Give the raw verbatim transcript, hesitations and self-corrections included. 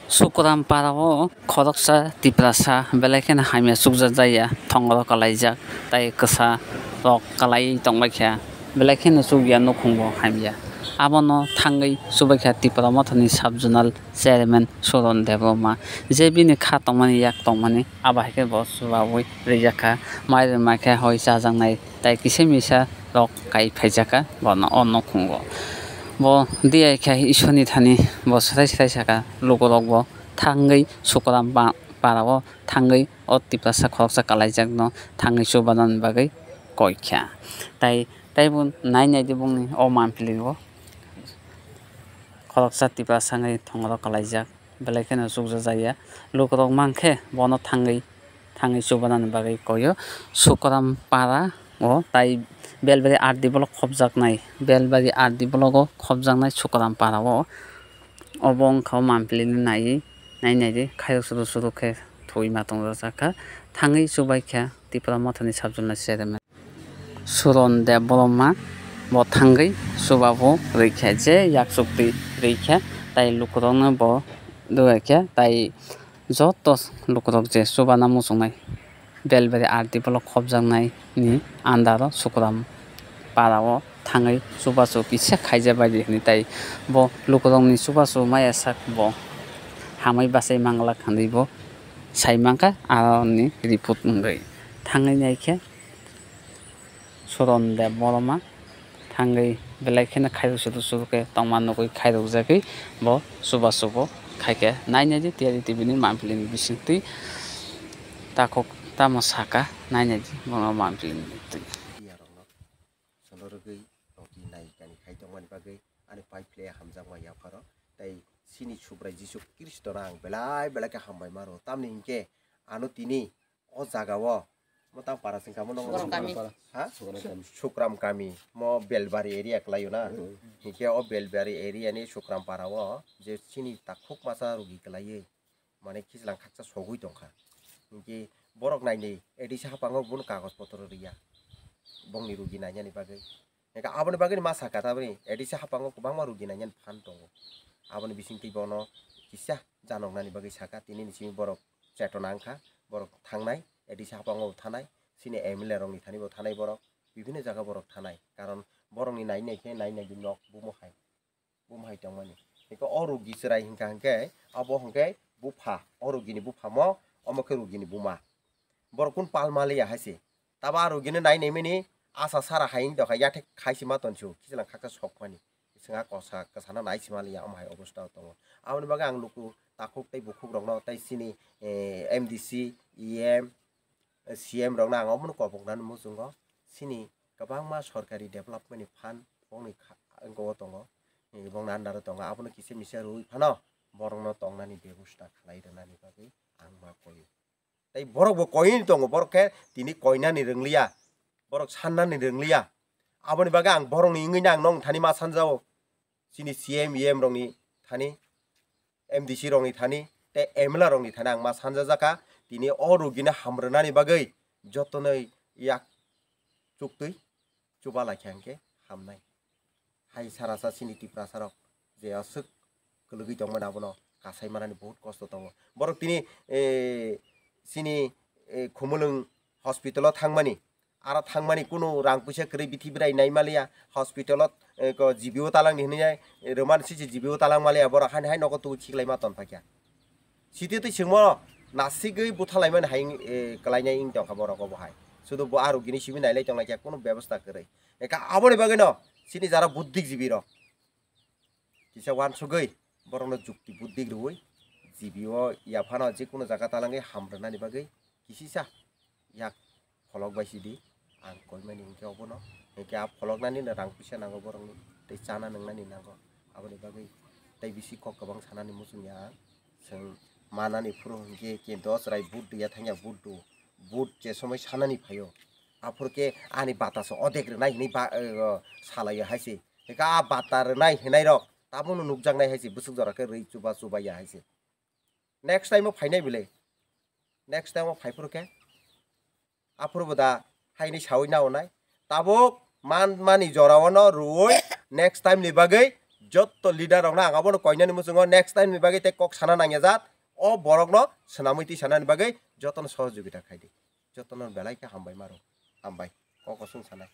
Sukram para o khoroksa Tiprasa belai kheno hamya chukjak jaya, thongoro kwlaijak tei kwsa rok kwlaiwi tongbaikha, belai kheno chukya nukhungbo hamya. Abono thangwi chubaikha Tipra Mothani Sub Zonal Chairman Suron Debbarma, je bini kha tongmani yak tongmani abo hai khe bo chubawi rijakha, mai rwma khe hoi chajaknai tei kisa misa rok kai phaijakha bono o nukhungo. Bo diya khe Ishorni thani bo swrai swrai sakha, lukurok bo thangwi Sukram pa-, para o thangwi o Tiprasa khoroksa kwlaijakno thangwi chubanani bagwi koi kha. Tai, taibo nai nai di bongni o mampli o khoroksa Tiprasa wngwi thongoro kwlaijak, belai kheno chukjak jaya. Lukurok mankhe bono thangwi, thangwi chubanani bagwi koio Sukram para o, tai Belbari R D block khopjaknai, Belbari R D block o khopjaknai Sukram para o. Obo wngkha o mampli nai, nai nai di khairok suru suru khe thwi ma tongjak kha, thangwi chubaikha Tipra Mothani Sub Zonal Chairman Suron Debbarma, bo thangwi chuba bo rwikha, je yak chukti rwikha, tai lukurokno bo rwikha, tai joto lukurok je chubana muchungnai Belbari R D block khopjaknai ni under o Sukram para o thangwi chubachu kisa khaijak bai di hwnwi, tai bo lukurokni chubachu maya sak bo hamwi bachai manglak hwnwi bo sai mankha, aroni report wngwi thangwi naikhe Suron Debbarma thangwi belai kheno khairok suru suru khe tongma nugwi khairokjagwi bo chubachu bo khaikhe nai nai di Tiyari T V ni mampli ni bisingtwi takhuk tamo saka nai nai di bono mampli ni twi. Chwla rwgwi tongdi nai kani khai tongmani bagwi ani pai phle hamjakma yapharo tei chini Subrai Jisu Khristo no ang belai belai khe hambai maro, tamni hinkhe ano tini o jaga o mo tang para singkha mo nong Sukram kami. Ha? Sukram kami. Sukram kami mo Belbari area kwlaio na. Hmm. Hinkhe o Belbari area ni Sukram para o je chini takhuk masa rugi kwlaiwi mane khichlang khaksa sogwi tongkha. Hinkhe borok naini A D C haphango bono kagoj potro rwya bongni rugi nainani bagwi. Hinkhe aboni bagwi ma sakha taboni A D C haphango kwbangma rugi nainani phan tongo. Aboni bisingtwi bono kisa janoknani bagwi sakha, tini ni simi borok chetona wngkha, borok thangnai, A D C haphango thanai, chini M L A rokni thani bo thanai borok, bibhinno jaga borok thanai, karon borokni nai nai khe nai nai di nok bumo hai, bumo hai tongmani. Hinkhe o rugi chwrai hinkha hinkhe abo hinkhe bupha, o rugini buphamo, omo khe rugini buma. Borok kun pal maliya hai se. Tabo a rugino nai naimani asa sara hai wng tongkha, yathek khai se ma tonsu, khichlang khaksa sokmani. Chwng a kosa kwsano nai se maliya, omo hai obostha o tongo. Aboni bagwi ang luku takhuk tei bukhuk rokno tei chini, eh, M D C, E M, C M rokno ang omono koboknani muchungo. Chini kwbangma sorkari development ni phan bongni kha-, wngkok o tongo, eh, bongni under o tongo. Abono kisa misa rwui phano borokno tongnani bebosta khlai rwnani bagwi ang ma koio. Tei borok bo koini tongo, borok khe tini koinani rwngliya, borok sannani rwngliya. Aboni bagwi ang borokni wngwi ang nong thani ma sanjao. Chini C M, E M rokni thani, M D C rokni thani, tei M L A rokni thani ang ma sanjajakha. Tini o rugino hamrwnani bagwi jotono yak chuktwi chuba laikha hinkhe hamnai. Hai sarasa chini Tiprasa rok je aswk kwlwgwi tongmani abono kasai manani bahut kosto tongo. Borok tini, eh, chini, eh, Khumulwng hospital o thangmani, aro thangmani kunu rang puisa kwrwi bithi bwrai nai maliya, hospital o, eh, ko G B O talangni hinwi nai, eh, rwmani sisi G B O talang maliya, borok haini hai nogo tubui khiklai ma ton phaikha. Sititwi chwngno nasigwi buthalaimani hai wng, eh, kwlainai wng tongkha borok obo hai. Sudu bo a rugini simi nailai tonglaikha kunu bebosta kwrwi. Eka aboni bagwino chini jara buddhijibirok kisa uansugwi borokno jukti buddi rwui G B O yaphano jekunu jaga talangwi hamrwnani bagwi kisisa yak pholok bai sidi ang koimani hinkhe obono, hinkhe a pholoknanino rang puisa nango borokni, tei chana nwngnani nango, aboni bagwi tei bisi kok kwbang sanani muchungya ang. Chwng manani phuru hinkhe kinto chwrai vote rwya thangya, vote rw, vote je somoi sanani phaio, aphuru khe ani bataso odek rwnai hinwi ba, eh, salaio hai se. Hinkhe a bata rwnai hinai rok tabukno nukjaknai hai se, bwswk jora khe rwi chuba chuba ya hai se. Next time o phainai bwle, next time o phaiphuru khe aphuru bo da haini sawi na onai. Tabuk man mani jora o no rwui next time ni bagwi Jotto leader rokno ang abono koinani muchungo next time ni bagwi tei kok sana nangya jat, o borokno swnamwi twi sanani bagwi jotono sohojogita khai di. Jotono belai khe hambai maro. Hambai. Kok kosong sanai.